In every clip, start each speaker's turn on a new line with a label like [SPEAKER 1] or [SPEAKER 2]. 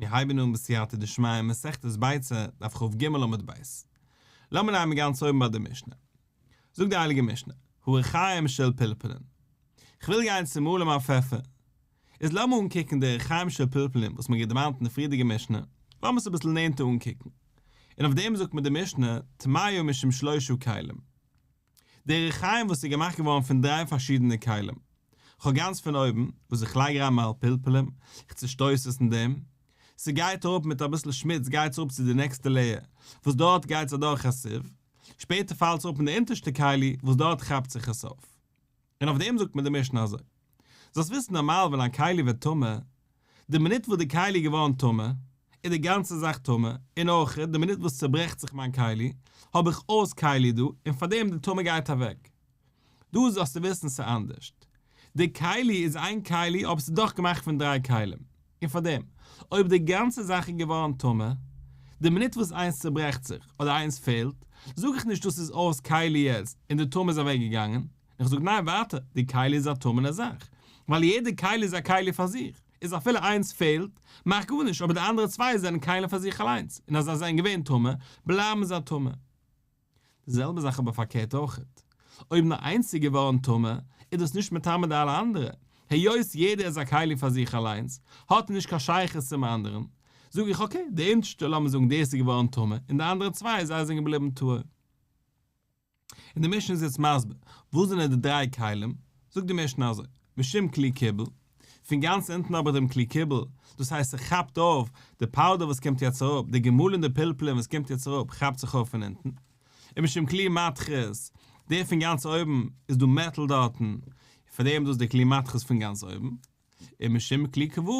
[SPEAKER 1] מיר הייבן אן בסייעתא דשמיא מסכת ביצה, דף כ"ג עמוד ב'. לאמיר נעמען גאנץ אויבן ביי די משנה. זאגט די הייליגע משנה, הריחיים של פלפלין. כ'וויל גיין צומאלן מיין פעפער. איז לאמיר אנקוקן די ריחיים של פלפלין וואס מ'האט געדערמאנט אין די פריערדיגע משנה, לאמיר עס אביסל נענטער אנקוקן. און אויף דעם זאגט מיר די משנה, טמאה משום שלושה כלים. די ריחיים וואס איז געמאכט געווארן פון דריי פארשידענע כלים. כ'האב גאנץ פון אויבן, וואס איך לייג אריין מיין פלפלים, איך צושטויס עס אין דעם, ס'גייט אראפ מיט אביסל שמוץ גייט עס אראפ צו די נעקסטע layer, וואס דארט גייט עס אדורך א sieve, שפעטער פאלט עס אראפ אין די אונטערשטע כלי וואס דארט כאפט זיך עס אויף. און אויף דעם זאגט מיר די משנה אזוי. זאלסט וויסן נארמאל ווען א כלי ווערט טמא, די מינוט וואס די כלי איז געווארן טמא, איז די גאנצע זאך טמא, און אויך די מינוט וואס צוברעכט זיך מיין כלי, האב איך אויס כלי דא, און פארדעם די טומאה גייט אוועק. דא זאלסטו וויסן ס'איז אנדערשט. די כלי איז איין כלי אבער ס'איז דאך געמאכט פון דריי כלים. און פארדעם, אויב די גאנצע זאך איז געווארן טמא, די מינוט וואס איינס צוברעכט זיך, אדער איינס פעלט, זאג איך נישט דאס איז אויס כלי יעצט און די טומאה איז אוועקגעגאנגען, איך זאג ניין ווייטער, די כלי איז א טמא'נע זאך, ווייל יעדע כלי איז א כלי פאר זיך, איז אפילו איינס פעלט, מאכט גארנישט, אבער די אנדערע צוויי זענען כלים פאר זיך אליינס, און אז זיי זענען געווען טמא, בלייבן זיי טמא. די זעלבע זאך אבער פארקערט אויכעט, אויב נאר איינס איז געווארן טמא, איז דאס נישט מטמא די אלע אנדערע, היות יעדער איז א כלי פאר זיך אליינס, האט ער נישט קיין שייכות צום אנדערן, זאג איך okay, די אונטערשטע לאמיר זאגן דאס איז געווארן טמא, און די אנדערע צוויי זיי זענען געבליבן טהור. און די משנה איז יעצט מסביר וואס זענען די דריי כלים, זאגט די משנה אזוי, משום כלי קיבול, פון גאנץ אונטן האב איך דעם כלי קיבול, דאס הייסט ס'כאפט אויף די powder וואס קומט יעצט אראפ, די געמאלענע פלפלים וואס קומט יעצט אראפ כאפט זיך אויף פון אונטן, און משום כלי מתכות, דער פון גאנץ אויבן איז דא מעטאל דארטן, פאר דעם דאס די כלי מתכות פון גאנץ אויבן. און משום כלי כברה,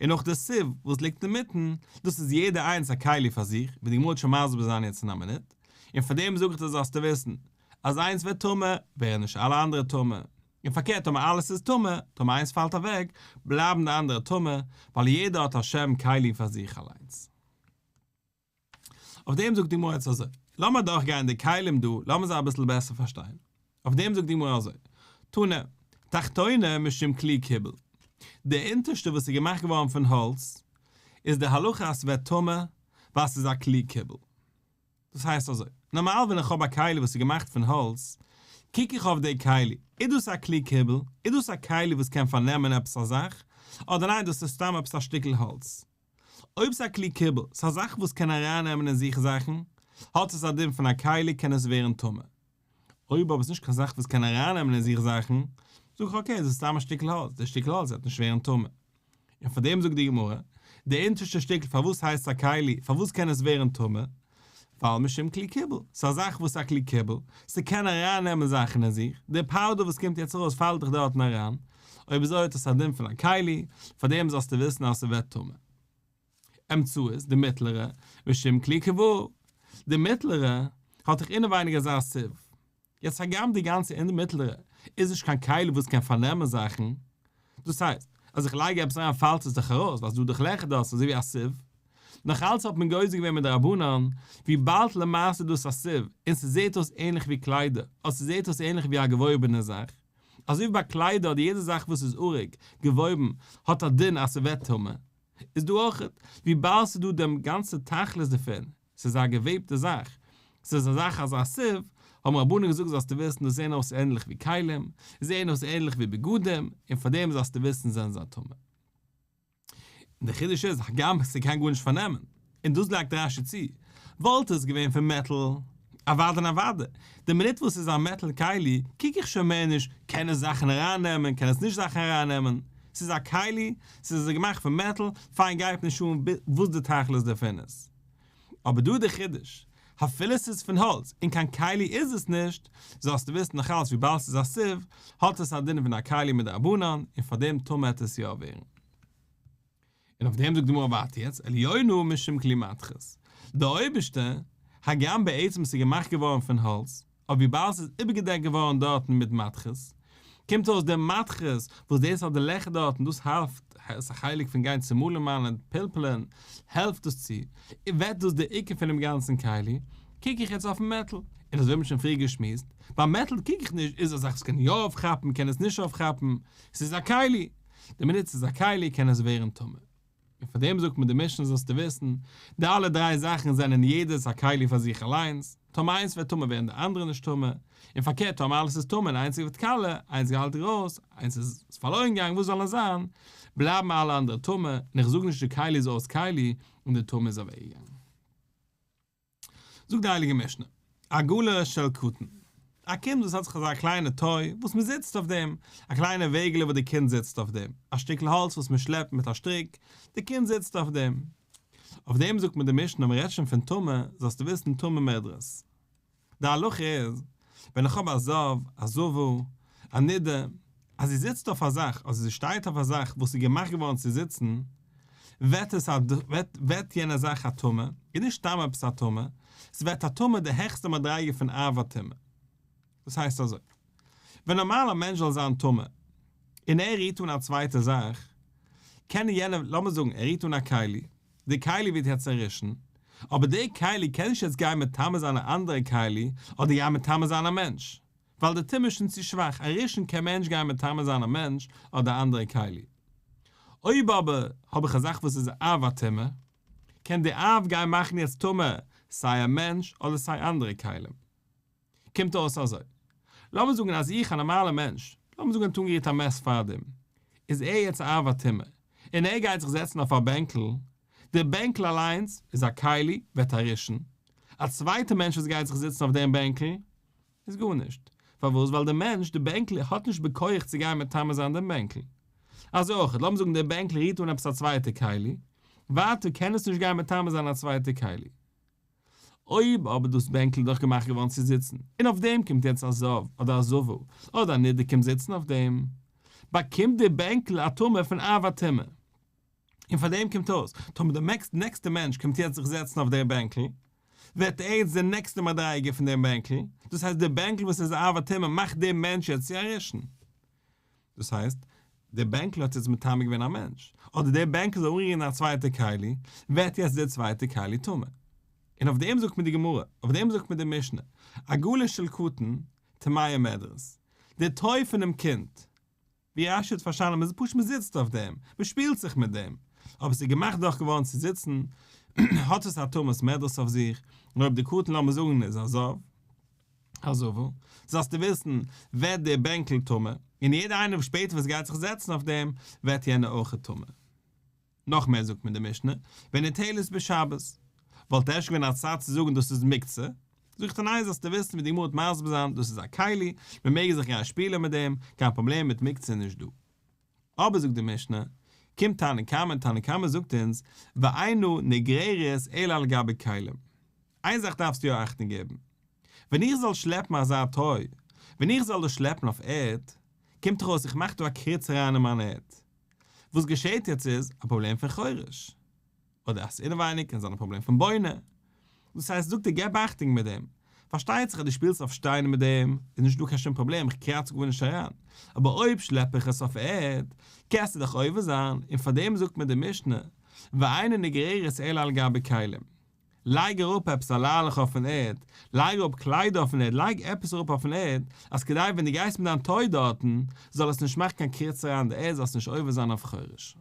[SPEAKER 1] און אויך די sieve וואס ליגט אינמיטן, דאס איז יעדע איינס א כלי פאר זיך, ווי די גמרא וועט שוין מסביר זיין יעצט אין א מינוט, און פאר דעם זאג איך דיר זאלסטו וויסן, אז איינס ווערט טמא, ווערן נישט אלע אנדערע טמא, און פארקערט טאמער אלעס איז טמא, טאמער איינס פאלט אוועק, בלייבן די אנדערע טמא, ווייל יעדער האט א שם כלי פאר זיך אליינס. אויף דעם זאגט די גמרא יעצט אזוי, לאמיר אדורכגיין די כלים דא, לאמיר זיי אביסל בעסער פארשטיין. אויף דעם זאגט די גמרא אזוי, תנא, תחתונה משום כלי קיבול, די אונטערשטע וואס איז געמאכט געווארן פון האלץ, איז די הלכה אז ס'ווערט טמא ווייל ס'איז א כלי קיבול. דאס הייסט אזוי, נארמאל ווען איך האב א כלי וואס איז געמאכט פון האלץ, קוק איך אויף די כלי, איז דאס א כלי קיבול? איז דאס א כלי וואס קען פארנעמען עפעס א זאך? אדער ניין דאס איז סתם עפעס א שטיקל האלץ? אויב ס'איז א כלי קיבול, ס'איז א זאך וואס קען ארייננעמען אין זיך זאכן, האט עס א דין פון א כלי קען עס ווערן טמא. אויב אבער ס'איז נישט קיין זאך וואס קען ארייננעמען אין זיך זאכן, זאג איך okay, עס איז סתם א שטיקל האלץ, דער שטיקל האלץ וועט נישט ווערן טמא. און פאר דעם זאגט די גמרא, די אונטערשטע שטיקל פארוואס הייסט עס א כלי, פארוואס קען עס ווערן טמא? ווייל משום כלי קיבול, ס'איז א זאך וואס איז א כלי קיבול, ס'קען ארייננעמען זאכן אין זיך, די powder וואס קומט יעצט ארויס פאלט דאך דארטן אריין, אויב אזוי האט עס א דין פון א כלי, פאר דעם זאלסטו וויסן אז ס'ווערט טמא. אמצעית, די מיטלערע, משום כלי כברה, די מיטלערע האט דאך אינעווייניג אזא sieve. יעצט הגם די גאנצע אין די מיטלערע איז נישט קיין כלי וואס קען פארנעמען זאכן, דאס הייסט, אז איך לייג עפעס אריין פאלט עס דאך ארויס ווייל ס'איז דא דאך לעכער דארט ס'איז אזוי ווי א sieve. נאך אלץ האט מען גוזר געווען מדרבנן, וויבאלד למעשה איז דאס א sieve און ס'זעט אויס ענליך ווי קליידער, אדער ס'זעט אויס ענליך ווי א געוואויבענע זאך, אזוי ווי ביי קליידער אדער יעדע זאך וואס איז האריג, געוואויבן, האט א דין אז ס'ווערט טמא, איז דא אויך, וויבאלד ס'איז דא דעם גאנצע תכלית דערפון, ס'איז א געוועבטע זאך, ס'איז א זאך אזא sieve, האבן רבנן געזאגט זאלסטו וויסן דאס זעהן אויס ענליך ווי כלים, זעהן אויס ענליך ווי בגדים, און פארדעם זאלסטו וויסן זענען זיי טמא. און דער חידוש איז, הגם ס'קען גארנישט פארנעמען, און דאס לייגט רש"י צו, וואלט עס געווען פון מעטאל, אוודאי און אוודאי, די מינוט וואס ס'איז א מעטאל כלי, קוק איך שוין מער נישט, קען עס זאכן ארייננעמען, קען עס נישט זאכן ארייננעמען, ס'איז א כלי, ס'איז געמאכט פון מעטאל, פיין גייט נישט אן וואס די תכלית דערפון איז. אבער דא איז די חידוש, אפילו ס'איז פון האלץ און קיין כלי איז עס נישט, זאלסטו וויסן נאך אלץ וויבאלד ס'איז א sieve, האט עס א דין פון א כלי מדרבנן, און פאר דעם טמא וועט עס יא ווערן. און אויף דעם זאגט די גמרא ווייטער יעצט, עליונה משום כלי מתכות, די אויבערשטע, הגם בעצם ס'איז געמאכט געווארן פון האלץ, אבער וויבאלד ס'איז איבערגעדעקט געווארן דארטן מיט מתכות, קומט אויס די מתכות וואס דאס האט די לעכער דארטן, דאס העלפט, איז א חלק פון גיין צומאלן מיינע פלפלין, העלפט דאס צו, און ווערט דאס די עיקר פונעם גאנצן כלי, קוק איך יעצט אויפן מעטל, און אזוי האט מען שוין פריער געשמועסט, ביי מעטל קוק איך נישט איז א זאך וואס קען יא אויפכאפן קען עס נישט אויפכאפן, ס'איז א כלי, די מינוט ס'איז א כלי קען עס ווערן טמא. און פאר דעם זאגט מיר די משנה זאלסטו וויסן, די אלע דריי זאכן זענען יעדעס א כלי פאר זיך אליינס, טאמער איינס ווערט טמא ווערן די אנדערע נישט טמא, און פארקערט טאמער אלעס איז טמא און איינס ווערט קאלע, איינס גייט ארויס, איינס איז פארלוירן געגאנגען וואס זאל עס זיין, בלייבן אלע אנדערע טמא, און איך זאג נישט די כלי איז אויס כלי און די טומאה איז אוועקגעגאנגען. זאגט די הייליגע משנה, עגלה של קטן, א קינד וואס האט זיך אזא קליינע toy וואס מען זיצט אויף דעם, א קליינע וועגעלע וואס די קינד זיצט אויף דעם, א שטיקל האלץ וואס מען שלעפט מיט א שטריק, די קינד זיצט אויף דעם. אויף דעם זאגט מיר די משנה, מען רעדט שוין פון טומאה, זאלסטו וויסן טומאה מדרס. די הלכה איז, ווען איך האב א זב, א זבה, א נידה, אז זי זיצט אויף א זאך, אדער זי שטייט אויף א זאך וואס איז געמאכט געווארן צו זיצן, ווערט עס א, ווערט יענע זאך א טמא, און נישט סתם עפעס א טמא, ס'ווערט א טמא די העכסטע מדריגה פון אב הטומאה. דאס הייסט אזוי, ווען נארמאל א מענטש זאל זיין טמא, און ער רירט אן א צווייטע זאך, קען יענער, לאמיר זאגן ער רירט אן א כלי, די כלי ווערט יעצט א ראשון, אבער די כלי קען נישט יעצט גיין מטמא זיין א אנדערע כלי, אדער גיין מטמא זיין א מענטש, ווייל די טומאה איז שוין צו שוואך, א ראשון קען מער נישט גיין מטמא זיין א מענטש אדער א אנדערע כלי. אויב אבער האב איך א זאך וואס איז אב הטומאה, קען די אב גיין מאכן יעצט טמא סיי א מענטש אדער סיי אנדערע כלים. קומט אויס אזוי, לאמיר זאגן אז איך א נארמאלער מענטש, לאמיר זאגן ער האט אנגערירט א מת פארדעם, איז ער יעצט א אב הטומאה, און ער גייט זיך זעצן אויף א בענקל, די בענקל אליינס איז א כלי, ווערט א ראשון, א צווייטע מענטש וואס גייט זיך זיצן אויף דעם בענקל, איז גארנישט, פארוואס? ווייל דער מענטש, די בענקל, האט נישט בכח צו גיין מטמא זיין דעם בענקל. אזוי אויך, לאמיר זאגן דער בענקל רירט אן עפעס א צווייטע כלי, ווייטער קען עס נישט גיין מטמא זיין א צווייטע כלי. אויב אבער דאס בענקל איז דאך געמאכט געווארן צו זיצן, און אויף דעם קומט יעצט א זב אדער א זבה אדער א נידה קומט זיצן אויף דעם, באקומט די בענקל א טומאה פון אב הטומאה. און פאר דעם קומט אויס, טאמער דער נעקסטע מענטש קומט יעצט זיך זעצן אויף דעם בענקל, ווערט ער יעצט די נעקסטע מדריגה פון דעם בענקל, דאס הייסט די בענקל וואס איז אב הטומאה מאכט דעם מענטש יעצט צו א ראשון. דאס הייסט, דער בענקל האט יעצט מטמא געווען א מענטש, אדער דער בענקל זאל אנרירן א צווייטע כלי, ווערט יעצט דער צווייטע כלי טמא. און אויף דעם זאגט מיר די גמרא, אויף דעם זאגט מיר די משנה, עגלה של קטן, טמאה מדרס, די toy פונעם קינד, ווי רש"י האט פארשטאנען, מ'איז פשוט מ'זיצט אויף דעם, מ'שפילט זיך מיט דעם, אבער ס'איז געמאכט דאך געווארן צו זיצן, האט עס א טומאת מדרס אויף זיך, און אויב די קטן לאמיר זאגן איז א זב, א זבה, זאלסטו וויסן, ווערט דער בענקל טמא, און יעדער איינער שפעטער וואס גייט זיך זעצן אויף דעם, ווערט יענער אויכעט טמא. נאך מער זאגט מיר די משנה, וניטלת בשבת, וואלט אפשר געווען א צד צו זאגן דאס איז מוקצה, זאגט ער ניין זאלסטו וויסן ווי די גמרא וועט מסביר זיין דאס איז א כלי, מען מעג זיך גיין שפילען מיט דעם, קיין פראבלעם מיט מוקצה איז נישט דא. אבער זאגט די משנה, קומט תנא קמא און תנא קמא זאגט אונז, ואינה נגררת אלא על גבי כלים. איין זאך דארפסטו יא אכטונג געבן, ווען איך זאל שלעפן אזא toy, ווען איך זאל דאס שלעפן אויף ערד, קומט דאך אויס איך מאך דא א קריץ אריין אין מיין ערד. וואס געשעהט יעצט איז א פראבלעם פון חורש. אדער אז אינעווייניג קען זיין א פראבלעם פון בונה. דאס הייסט זאגט ער געב אכטונג מיט דעם. פארשטייט זיך אז דו שפילסט אויף שטיינער מיט דעם איז נישט דא קיין שום פראבלעם איך קראץ גארנישט אריין. אבער אויב שלעפ איך עס אויף ערד קענסטו דאך עובר זיין און פארדעם זאגט מיר די משנה ואינה נגררת אלא על גבי כלים. לייג אראפ עפעס א ליילעך אויפן ערד, לייג אראפ קליידער אויפן ערד, לייג עפעס אראפ אויפן ערד, אז כדי ווען דו גייסט מיט דיין toy דארטן, זאל עס נישט מאכן קיין קריץ אריין אין די ערד, זאלסט נישט עובר זיין אויף חורש.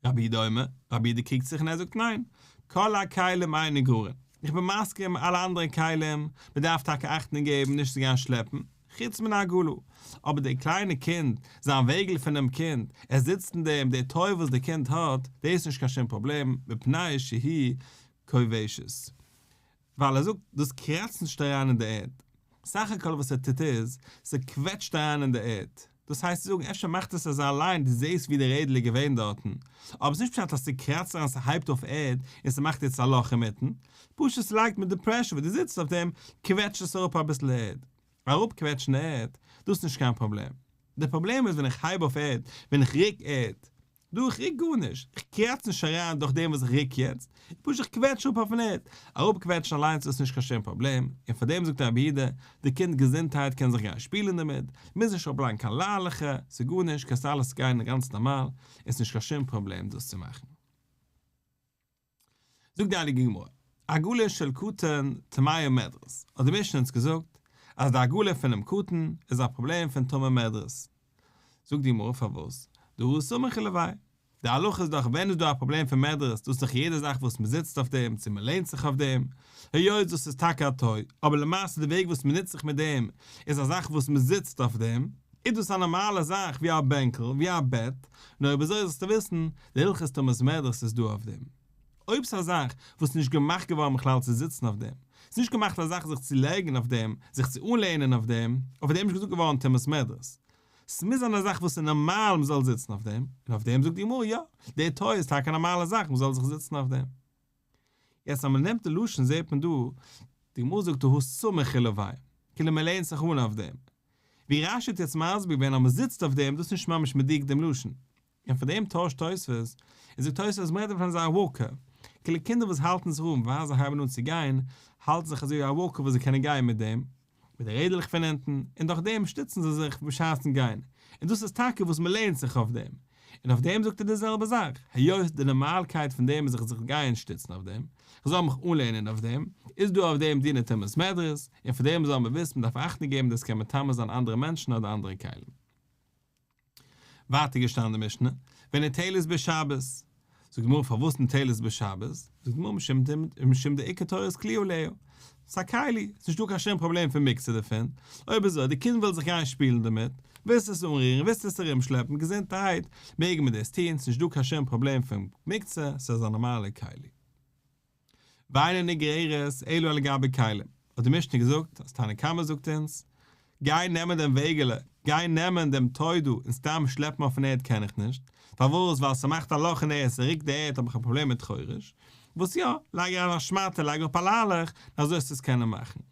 [SPEAKER 1] רבי יהודה אומר, רבי יהודה קריגט זיך און ער זאגט ניין, כל הכלים אין נגררין, איך בין מסכים אלע אנדערע כלים, מען דארף טאקע אכטונג געבן נישט צו גיין שלעפן, חוץ מן העגלה, אבער דער קליינע קינד, זיין וועגל פונעם קינד, ער זיצט אין דעם, דער toy וואס דער קינד האט, דאס איז נישט קיין שום פראבלעם, מפני שהיא כובשת. ווייל ער זאגט, דאס קראצט נישט אריין אין די ערד. סך הכל וואס ער טוט איז, ס'קוועטשט אריין אין די ערד. דאס הייסט צו זאגן, אפשר מאכט עס אזא ליין, דו זעסט ווי די רעדל איז געווען דארטן, אבער ס'נישט פשט אז ס'קראצט אריין ס'הייבט אויף ערד און ס'מאכט יעצט א לאך אינמיטן, פשוט ס'לייגט מיט די pressure וואס דו זיצט אויף דעם, קוועטשט עס אראפ אביסל ערד. אראפקוועטשן ערד, דאס איז נישט קיין פראבלעם. די פראבלעם איז ווען איך הייב אויף ערד, ווען איך ריק ערד. דא איך ריק גארנישט, איך קראץ נישט אריין דורך דעם וואס איך ריק יעצט, איך פשוט איך קוועטש אראפ אויפן ערד. אראפקוועטשן אליינס איז נישט קיין שום פראבלעם, און פאר דעם זאגט רבי יהודה, די קינד געזונטהייט קען זיך גיין שפילן דערמיט, מוז נישט אראפלייגן קיין ליילעכער, ס'איז גארנישט, קענסט אלעס גיין גאנץ נארמאל, און ס'נישט קיין שום פראבלעם דאס צו מאכן. זאגט די הייליגע גמרא, עגלה של קטן טמאה מדרס, האט די משנה אונז געזאגט אז די עגלה פונעם קטן איז א פראבלעם פון טומאה מדרס, זאגט די גמרא פארוואס, דהא סמיך ליה. די הלכה איז דאך ווען איז דא א פראבלעם פון מדרס, דאס איז דאך יעדע זאך וואס מען זיצט אויף דעם, צו מען לענט זיך אויף דעם, היות דאס איז טאקע א toy, אבער למעשה די וועג וואס מען נוצט זיך מיט דעם איז א זאך וואס מען זיצט אויף דעם, איז דאס א נארמאלע זאך ווי א בענקל, ווי א בעט, נאר אויב אזוי זאלסטו וויסן, די הלכות טומאת מדרס איז דא אויף דעם. אויב ס'איז א זאך וואס איז נישט געמאכט געווארן בכלל צו זיצן אויף דעם, ס'איז נישט געמאכט א זאך זיך צו לייגן אויף דעם, זיך צו אנלענען אויף דעם, אויף דעם איז נישט געזאגט געווארן טומאת מדרס. ס'מוז זיין א זאך וואס איז נארמאל מ'זאל זיצן אויף דעם, און אויף דעם זאגט די גמרא יא, די toy איז טאקע א נארמאלע זאך מ'זאל זיך זיצן אויף דעם. יעצט אז מ'נעמט די לשון זעט מען דא, די גמרא זאגט דא הא סמיך עילויה, כאילו מ'לענט זיך אן אויף דעם. ווי רש"י האט יעצט מסביר געווען אז מ'זיצט אויף דעם, דאס איז נישט ממש מדויק דעם לשון. און פאר דעם טוישט תוספות, און זאגט תוספות אז מ'רעדט דא פון אזא walker, כאילו קינדער וואס האלטן זיך אן פאר זיי הייבן אן צו גיין, האלטן זיך אזוי ווי א walker וואס זיי קענען גיין מיט דעם, מיט די רעדעלעך פון אונטן, און דורך דעם שטיצן זיי זיך בשעת'ן גיין, און דאס איז טאקע וואס מ'לערנט זיך אויף דעם, און אויף דעם זאגט ער די זעלבע זאך, היות די נארמאלקייט פון דעם איז זיך זיך גיין שטיצן אויף דעם, כ'זאל מיך אנלערנען אויף דעם, איז דא אויף דעם דיני טומאת מדרס, און פאר דעם זאל מען וויסן מ'דארף אכטונג געבן דאס קען מטמא זיין אנדערע מענטשן אדער אנדערע כלים. ווייטער געשטאנען די משנה, וניטלת בשבת, זאגט די גמרא פארוואס ניטלת בשבת, זאגט די גמרא משום דאיכא תורת כלי עליה, ס'איז א כלי, ס'איז נישטא קיין שום פראבלעם פון מוקצה דערפון, אויב אזוי די קינד וויל זיך גיין שפילן דערמיט, ווילסט עס אנרירן, ווילסט עס ארומשלעפן, געזונטערהייט, מעג מען דאס טון, ס'איז נישטא קיין שום פראבלעם פון מוקצה, ס'איז א נארמאלע כלי. ואינה נגררת אלא על גבי כלים, האט די משנה געזאגט אז תנא קמא זאגט אונז, גיי נעמען דעם וועגעלע, גיי נעמען דעם toy דא און סתם שלעפן אויפן ערד קען איך נישט, פארוואס ווייל ס'מאכט א לאך אין ערד ס'רוקט די ערד האב איך א פראבלעם מיט חורש, וואס יא, לייג אריין א שמאטע לייג אראפ א ליילעך, און אזוי וועסטו עס קענען מאכן. און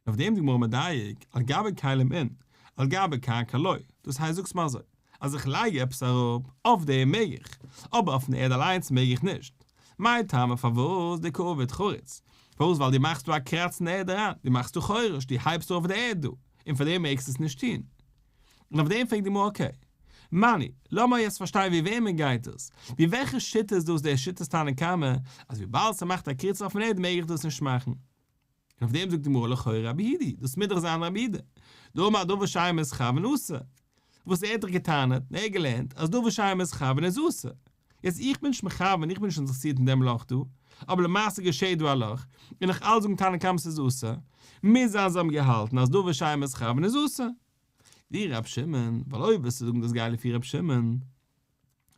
[SPEAKER 1] אויף דעם די גמרא מדייק, על גבי כלים אין, על גבי קרקע לא, דאס הייסט זאגסט מיר אזוי, אז איך לייג עפעס אראפ, אויף דעם מעג איך, אבער אויפן ערד אליינס מעג איך נישט. מאי טעמא פארוואס דקא עביד חריץ? פארוואס ווייל דו מאכסט דא א קראץ אין די ערד אריין, דו מאכסט דא חורש, דו הייבסט אויף די ערד דא, און פאר דעם מעגסטו עס נישט טון. און אויף דעם פרעגט די גמרא okay, מני, לאמיר יעצט פארשטיין ווי וועמען גייט דאס, ווי וועלכע שיטה איז דאס דער שיטת תנא קמא, אז וויבאלד ס'מאכט א קריץ אויפן ערד מעג איך דאס נישט מאכן. און אויף דעם זאגט די גמרא לכאורה רבי יהודה, דאס מוז דאך זיין רבי יהודה, דאמר דבר שאין מתכוין אסור, וואס ער האט דאך געטענה'ט און ער האט געלערנט אז דבר שאין מתכוין איז אסור, יעצט איך בין נישט מכוון, איך בין נישט אינטערעסירט אין דעם לאך דא, אבער למעשה געשעהט דא א לאך, און נאך אלץ זאגן תנא קמא ס'איז אסור, מוז זיין זיי האבן געהאלטן אז דבר שאין מתכוין איז אסור. ואי רב שמעון, ווייל אויב וועסטו זאגן דאס גייט לפי רב שמעון,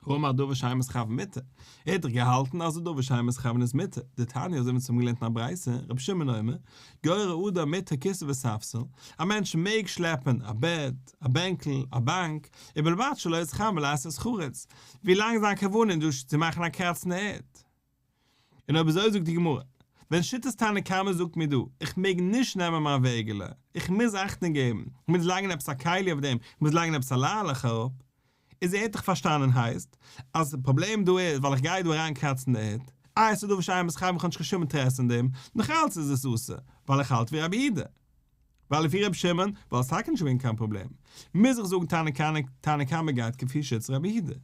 [SPEAKER 1] האמר דבר שאין מתכוין מותר, ער האט דאך געהאלטן אז דבר שאין מתכוין איז מותר, דתניא אזוי ווי אונז האבן געלערנט אין א ברייתא, רבי שמעון אומר, גורר אדם מטה כסא וספסל, א מענטש מעג שלעפן א בעט, א בענקל, א באנק, ובלבד שלא יתכוין לעשות חריץ, ווילאנג זיין כוונה איז נישט צו מאכן א קראץ אין ערד. און אויב אזוי זאגט די גמרא, ווען שיטת תנא קמא זאגט מיר דא, איך מעג נישט נעמען מיין וועגעלע, איך מוז אכטונג געבן, איך מוז לייגן עפעס א כלי אויף דעם, איך מוז לייגן עפעס א ליילעך אראפ, איז ער האט דאך פארשטאנען הייסט אז די פראבלעם דא איז ווייל איך גיי דא אריינקראצן די ערד, איי עס איז דא וואס שיימעס חייב איך האב נישט קיין שום אינטערעסע אין דעם, נאך אלץ איז עס אסור, ווייל איך האלט ווי רבי יהודה. ווייל לפי רבי שמעון וואלט עס טאקע נישט געווען קיין פראבלעם, מוז איך זאגן תנא קמא גייט כפי שיטת רבי יהודה. און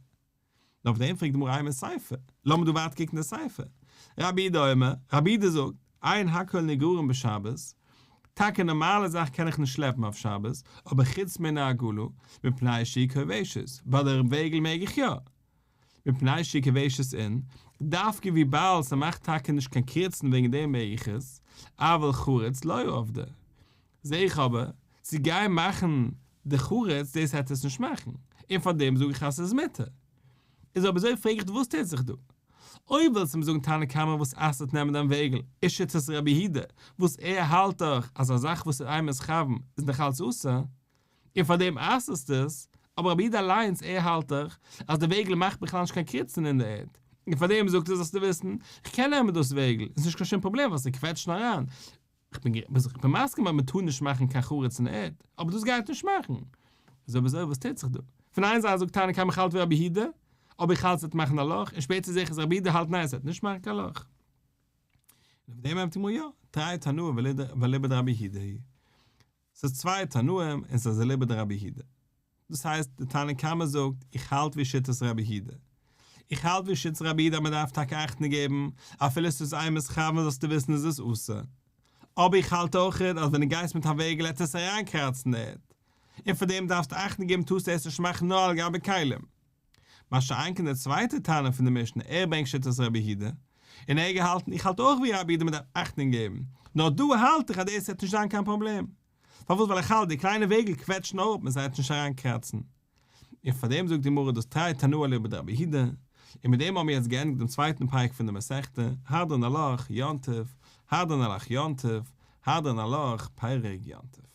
[SPEAKER 1] אויף דעם פרעגט די גמרא אימא סיפא, לאמיר דא ווייטער קוקן די סיפא. רבי יהודה אומר, רבי יהודה זאגט, אין הכל נגררין בשבת, טאקע נארמאלע זאך קען איך נישט שלעפן אויף שבת, אבער חוץ מן העגלה, מפני שהיא כובשת, ביי די וועגל מעג איך יא. מפני שהיא כובשת אין, דווקא וויבאלד ס'מאכט טאקע נישט קיין קריצן וועגן דעם מעג איך עס, אבל חריץ לא עבדי. זע איך אבער, צו גיין מאכן די חריץ דאס העט עס נישט מאכן, און פאר דעם זאג איך אז ס'איז מותר. איז אויב אזוי פרעג איך וואס טוט זיך דא? אויב ווילסטו מיר זאגן תנא קמא וואס אסר'ט נעמען דיין וועגל איז שיטת רבי יהודה וואס ער האלט דאך אז א זאך וואס איז אין מתכוין איז נאך אלץ אסור, און פאר דעם אסר'סטו עס, אבער רבי יהודה אליינס ער האלט דאך אז די וועגל מאכט בכלל נישט קיין קריצן אין די ערד, און פאר דעם זאגט ער זאלסטו וויסן, כ'קען נעמען דאס וועגל, עס איז נישט קיין שום פראבלעם ווייל ס'קוועטשט נאר אריין, כ'בין מסכים אז מ'טאר נישט מאכן קיין חריץ אין ערד, אבער דאס גייט נישט מאכן. איז אויב אזוי וואס טוט זיך דא? פון איין זייט זאגט תנא קמא איך האלט ווי רבי יהודה, אבער איך האלט ס'וועט מאכן א לאך, און שפעטער זעה איך אז רבי יהודה האלט ניין ס'וועט נישט מאכן קיין לאך. און אויף דעם ענטפערט די גמרא יא, תרי תנאי ואליבא דרבי יהודה היא. ס'איז צוויי תנאים און ס'איז אליבא דרבי יהודה. דאס הייסט די תנא קמא זאגט איך האלט ווי שיטת רבי יהודה. איך האלט ווי שיטת רבי יהודה אז מ'דארף טאקע אכטונג געבן אפילו ס'איז אין מתכוין זאלסטו וויסן איז עס אסור. אבער איך האלט אויכעט אז ווען דו גייסט מיט א וועגל העט עס אריינקראצן די ערד. און פאר דעם דארפסטו אכטונג געבן טארסטו עס נישט מאכן נאר על גבי כלים. מה שאין כן דער צווייטער תנא פון די משנה, ער ברענגט שיטת רבי יהודה, און ער האט געהאלטן, איך האלט אויך ווי רבי יהודה מען דארף אכטונג געבן, נאר דא האלט איך אז דאס וועט נישט זיין קיין פראבלעם. פארוואס ווייל איך האלט די קליינע וועגל קוועטשן אראפ און זיי וועט נישט אריינקראצן. און פאר דעם זאגט די גמרא דאס תרי תנאי אליבא דרבי יהודה, און מיט דעם האבן מיר יעצט געענדיגט דעם צווייטן פרק פון די מסכתא, הדרן עלך, יום טוב, הדרן עלך יום טוב, הדרן עלך, פרק יום טוב.